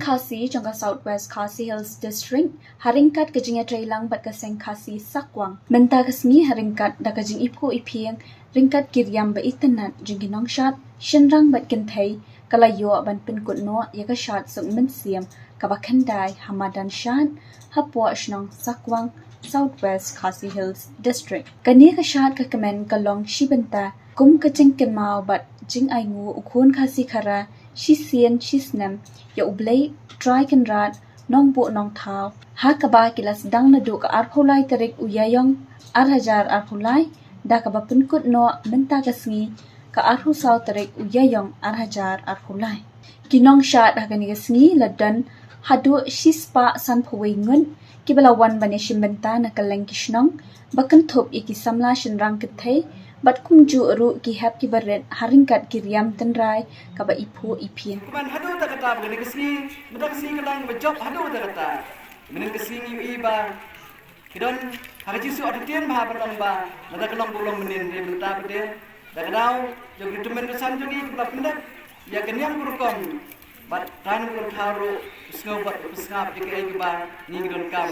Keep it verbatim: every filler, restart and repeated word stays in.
Khasi jong ka South West Khasi Hills District ha ryngkat ka jingïatreilang bad ka seng Khasi Sakwang mynta ka sngi ha ryngkat da ka jingiphuh iphieng ryngkat ki riam ba itynnad jong ki nongshad shynrang bad kynthei ka la ïoh ban pynkut noh ïa ka shad suk mynsiem kaba khyndai ha madan shad hapoh shnong Sakwang, South West Khasi Hills District. Kane ka shad ka kmen ka long shi bynta kum ka jingkynmaw bad jingainguh u khun Khasi Khara shisien shisnem ïa U Blei Trai Kynrad Nongbuh Nongthaw ha kaba ki la sdang naduh ka arphew lai tarik u Ïaïong ar hajar arphew lai da kaba pynkut noh mynta ka sngi ka arphew saw tarik u Ïaïong ar hajar arphew lai. Ki nongshad ha kane ka sngi la don haduh shispah sanphew wei ngut kiba la wan ban ïashim bynta na kylleng ki shnong ba kynthup ïa ki samla shynrang kynthei bad kumjuh ruh ki hep ki barit ha ryngkat ki riam tynrai kaba iphuh iphieng. Kumne haduh ta kata ba kane ka sngi mynta ka sngi ka long ba jop haduh ta kata. Mynnin ka sngi ngi ïohi ba ki don ha ka jingsuk artatien ba ha ban long ba mynta ka long ba u long mynnin ri mynta ba te da ka daw jong ki tymmen basan jong ngi kiba la pyndep ïa ka niam ka rukom bad Trai Nongbuh Nongthaw ruh u sngew bad u pynsngap ïa kaei kaba ngi ki donkam.